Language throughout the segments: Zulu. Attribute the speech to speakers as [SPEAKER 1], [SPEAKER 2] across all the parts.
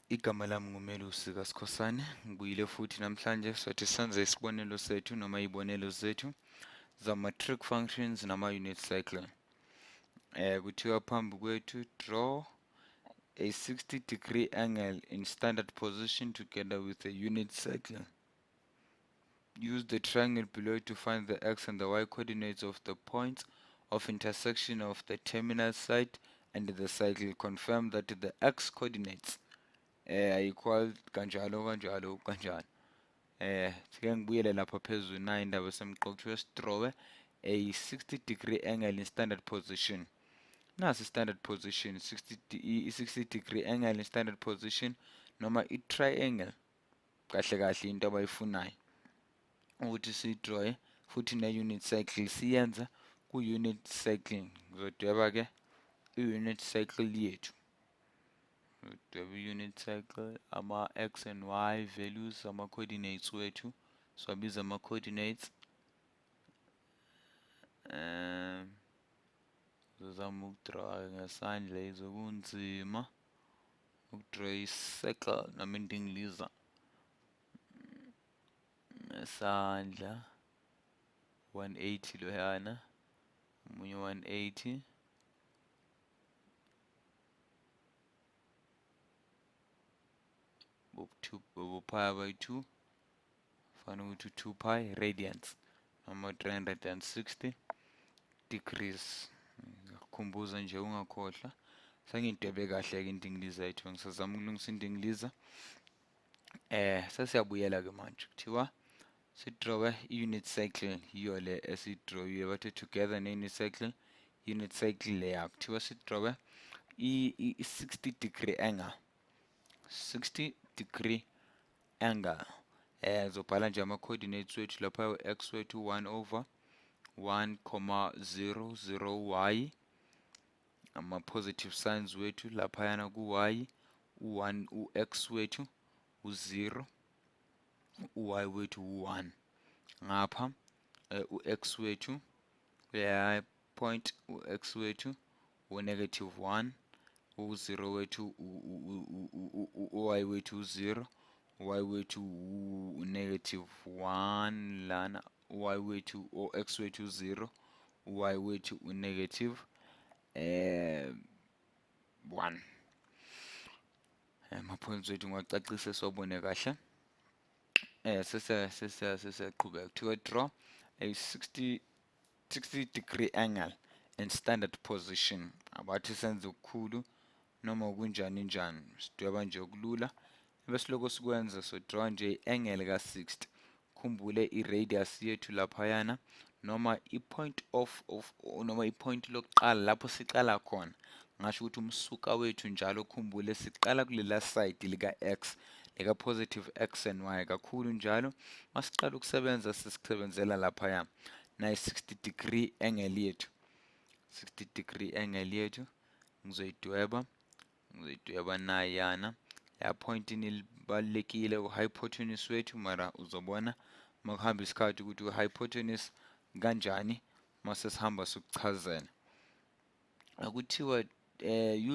[SPEAKER 1] Igama lami nguMelusi kaSikhosana, ngibuyile futhi namhlanje sothi senze isibonelo sethu noma iy'bonelo zethu zama-trig functions nama-unit circle. Kuthiwa phambi kwethu, draw a 60-degree angle in standard position together with a unit circle. Use the triangle below to find the x and the y coordinates of the points of intersection of the terminal side and the circle. Confirm that the x coordinates equal kanjalo kanjalo kanjalo. Sike ngibuyele lapha phezulu nayo indaba esemqoka, kuthiwa sidrawe a 60-degree angle in standard position. Nasi standard position, 60-degree angle in standard position noma i-triangle, kahle kahle into abayifunayo ukuthi siyidrawe, futhi ne-unit circle siyenza ku-unit circle. Ngizodweba-ke i-unit circle yethu, ngidweba i-unit circle, ama-x and y values, ama-coordinates wethu siwabiza ama-coordinates. Ngizozama ukudrawa ngesandla, izokunzima ukudraw i-circle noma indingiliza ngesandla. 180 loyana, omunye 180, pi by 2, fana ukuthi 2 pi radians noma 360 degrees. Ngiyakukhumbuza nje ungakhohlwa, sengidwebe kahle-ke indingiliza yethu, ngisazama ukulungisa indingiliza. Sesiyabuyela ke manje, kuthiwa sidrawe i-unit circle, yiyo le esidrawiwe, bathi together ne-unit circle, unit circle leya kuthiwa sidrawe i-60-degree angle, 60-degree angle. Ngizobhala nje ama-coordinates wethu lapha, u-x wethu 1 over 1,00 y, ama-positive signs wethu laphayana ku-y, u-1, u-x wethu u-0, u-y wethu u-1, ngapha u-x wethu kuleya point, u-x wethu u-negative 1, u-0 wethu, u-y wethu u-0, y wethu u-negative 1 lana, y wethu, o-x wethu u-0, y wethu u-negative 1. Ama-points wethu ngiwacacise siwabone kahle. Sesiyaqhubeka, kuthiwa draw a 60-degree angle in standard position. Abathi senze okukhulu noma okunjani njani, sidweba nje okulula bese lokho sikwenza, so draw nje i-angle ka-60. Khumbule i-radius yethu laphayana noma i-point of noma i-point lokuqala lapho siqala khona, ngasho ukuthi umsuka wethu njalo, khumbule siqala kulela side lika-x, lika positive x and y kakhulu njalo masiqala ukusebenza sisebenzela laphaya. Nayi 60-degree angle yethu, 60-degree angle yethu ngizoyidweba, ngizoyidweba nayana la point inibalulekile, u-hypotenuse wethu, mara uzobona makuhamba isikhathi ukuthi u-hypotenuse kanjani mase sihamba sikuchazela. Kuthiwa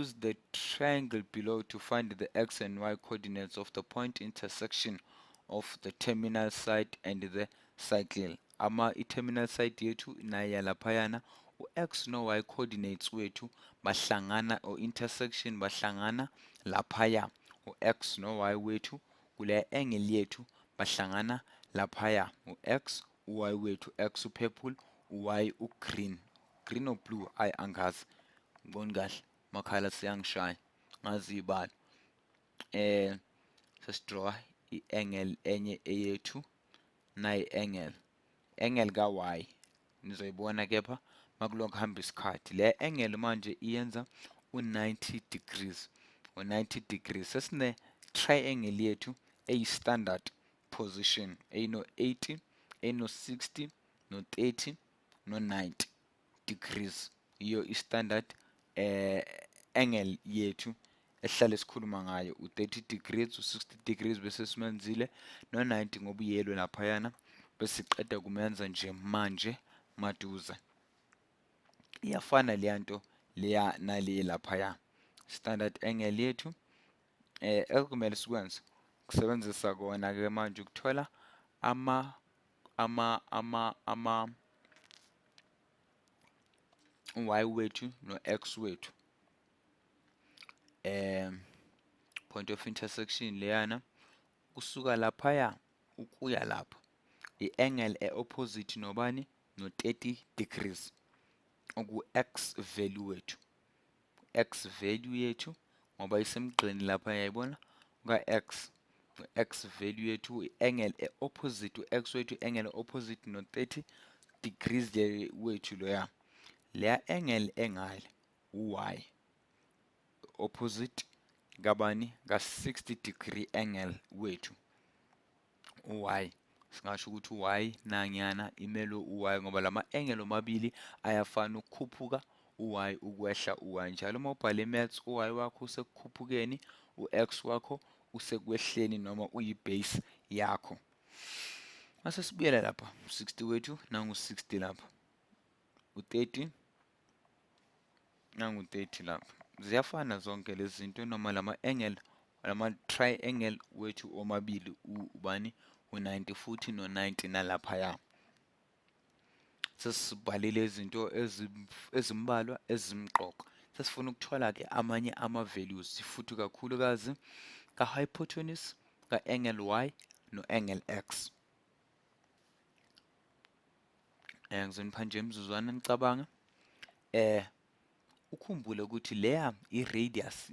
[SPEAKER 1] use the triangle below to find the x and y coordinates of the point intersection of the terminal side and the circle. Ama i-terminal side yethu naye laphayana, u-x no-y coordinates wethu bahlangana, or intersection bahlangana laphaya, u-x no-y wethu kule angle yethu bahlangana laphaya, u-x u-y wethu, x u-purple, u-y u-green, green or blue, ayi angazi, ngiboni kahle makhala siyangishaya ngazi ibalo. Sesidraw i-angle enye eyethu, nayi angle, angle ka-y nizoyibona kepha makulokhu kuhamba isikhathi. Le angle manje iyenza u-90 degrees, u-90 degrees. Sesine triangle yethu eyi-standard position eyino-80, eyino-60, no-30, no-90 degrees, iyo i-standard angle yethu esihlale sikhuluma ngayo, u-30 degrees, u-60 degrees bese simenzile, no-90 ngoba uyelo laphayana bese siqeda kumenza nje manje maduze. Iyafana leya nto leya nale laphaya, standard angle yethu Ekumele sikwenze kusebenzisa kona-ke manje ukuthola ama ama ama ama y wethu no-x wethu. Point of intersection leyana kusuka laphaya ukuya lapha i-angle e-opposite nobani no-30 degrees oku-x value wethu, x value yethu ngoba isemgqeni lapha, yayibona ka-x, x value yethu i-angle e-opposite u-x wethu i-angle opposite no-30 degrees wethu loya, leya angle engale u-y opposite kabani ka-60 degree angle wethu u-y. Singasho ukuthi u-y nangiyana imelwe u-y ngoba lama angle omabili ayafana, ukukhuphuka u-y ukwehla u-y. Njalo uma ubhala i-maths u-y wakho usekukhuphukeni, u-x wakho usekwehleni noma uyi-base yakho. Mase sibuyela lapha 60 wethu, nangu 60 lapha, u-30 nangu 30 lapha. Ziyafana zonke lezi zinto noma lama angle, lama triangle wethu omabili ubani u-90 futhi no-90 nalaphaya. Sesibhalile izinto ezimbalwa ezimqoka. Sesifuna ukuthola-ke amanye ama-values futhi kakhulukazi ka-hypotenuse, ka-angle y no-angle x. Ngizonipha nje imizuzwana nicabanga. Ukhumbule ukuthi leya i-radius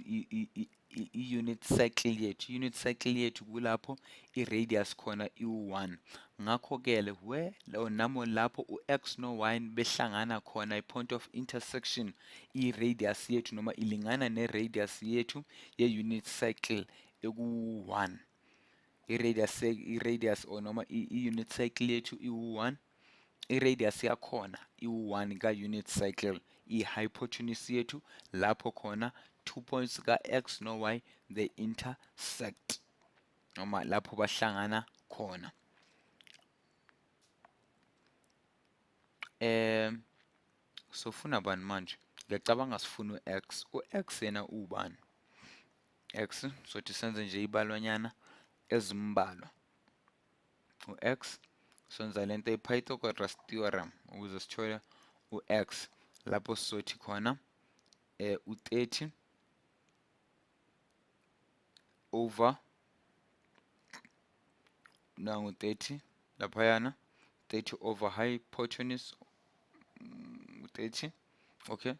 [SPEAKER 1] i-unit circle yethu, i-unit circle yethu kulapho i-radius khona iwu-1. Ngakho-ke le where namo lapho u-x no-y behlangana khona i-point of intersection, i-radius yethu noma ilingana ne-radius yethu ye-unit circle eku-1. I-radius or noma i-unit circle yethu iwu-1, i-radius yakhona iwu-1 ka-unit circle, i-hypotenuse yethu lapho khona 2 points ka-x no-y they intersect noma lapho bahlangana khona. Sofuna bani manje? Ngiyacabanga sifuna u-x. U-x yena ubani? X sothi senze nje ibalwanyana ezimbalwa. U-x senza lento i-Pythagoras theorem ukuze sithole u-x, lapho sizothi khona u-30 over nangu 30 laphayana, 30 over hypotenuse 30, okay,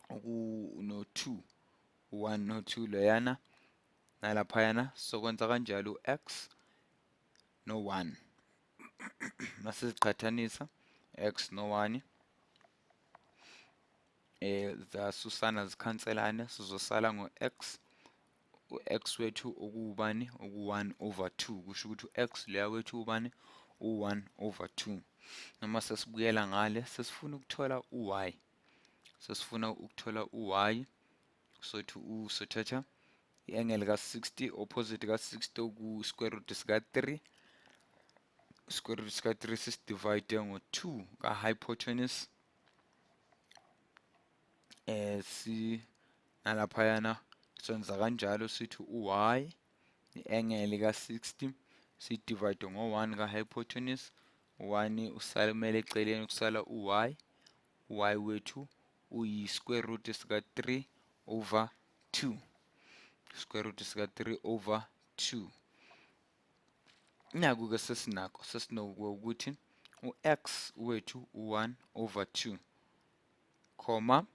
[SPEAKER 1] no 2 1 no 2 leyana nalaphayana. Sokwenza kanjalo u-x no 1 masiziqhathanisa x no 1 zasusana zikhanselane, sizosala ngo-x, u-x wethu okuwubani oku-1 over 2, kusho ukuthi u-x leya wethu ubani u-1 over 2. Noma sesibuyela ngale sesifuna ukuthola u-y, sesifuna ukuthola u-y, sothi usothatha i-angle ka-60 opposite ka-60 ku-square root sika-3, square root sika-3 sisidivide ngo-2 ka-hypotenuse si nalaphayana. Senza kanjalo sithi u-y i-angle ka-60 siyidivide ngo-1 ka-hypotenuse, 1 usalimele eceleni kusala u-y, y wethu uyi-square root sika-3 over 2, square root sika-3 over 2. Naku-ke sesinakho, sesinoko ukuthi u-x wethu u-1 over 2 comma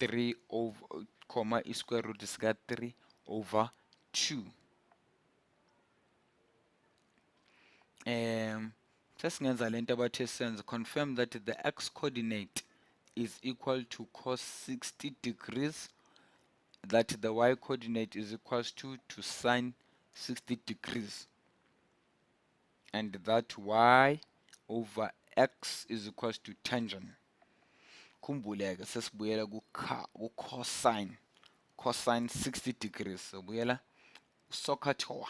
[SPEAKER 1] 3 over comma i-square root sika-3 over 2. Sesingenza lento abathe senze, confirm that the x coordinate is equal to cos 60 degrees, that the y coordinate is equals to sin 60 degrees, and that y over x is equals to tangent. Khumbuleke sesibuyela ku cosine, cosine 60 degrees. Sobuyela SOHCAHTOA,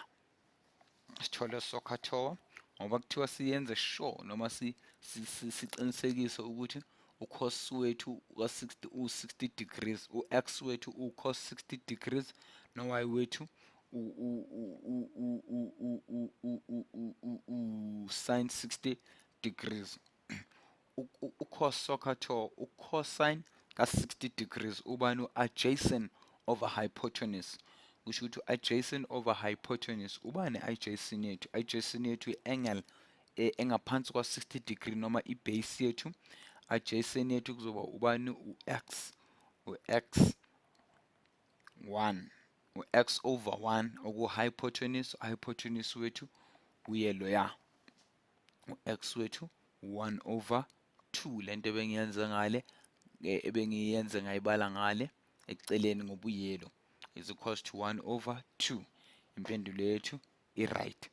[SPEAKER 1] sithole SOHCAHTOA ngoba kuthiwa siyenze sure noma siqinisekise ukuthi Ucos wethu ka-60 u-60 degrees, u-x wethu u-cos 60 degrees, no-y wethu u-sin 60 degrees. Ucos soccer, ucosine ka-60 degrees ubani? U-adjacent over hypotenuse. Kusho ukuthi u-adjacent over hypotenuse ubani? Adjacent yethu, adjacent yethu i-angle engaphansi kwa-60 degree noma i-base yethu. Adjacent yethu kuzoba ubani? U-x, u-x 1, u-x over 1 oku-hypotenuse. Hypotenuse wethu uye loya u-x wethu 1 over 2. Lento ebengiyenze ngale, ebengiyenze ngayibala ngale eceleni ngobuyelo, is equals to 1 over 2. Impendulo yethu i-right.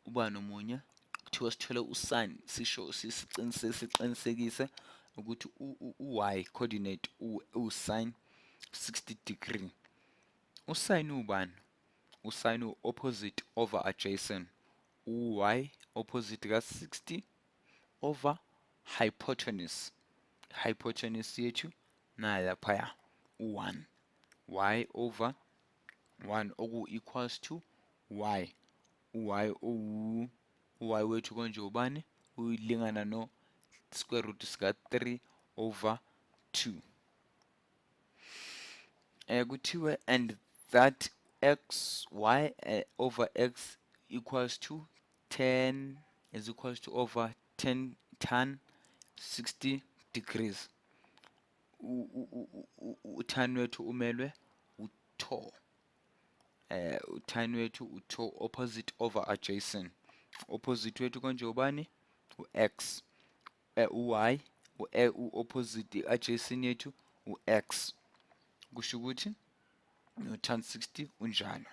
[SPEAKER 1] Uba nomunye kuthiwa sithole usine, sisho siqinisekise ukuthi u-y coordinate u-sin 60 degree. Usine ubani? Usine u-opposite over adjacent. U-y opposite ka-60 over hypotenuse. Hypotenuse yethu nayi laphaya, u-1, y over 1 oku-equals to y. U-y, u-y wethu konje ubani? Uyilingana no square root sika 3 over 2. Kuthiwe and that x y over x equals to 10 is equals to over 10 tan 60 degrees. Utan wethu umelwe u-2, utan wethu u-2, opposite over adjacent. Opposite wethu konje ubani? U-x, u-y, u-opposite adjacent yethu u-x. Kusho ukuthi no-tan 60 unjalo.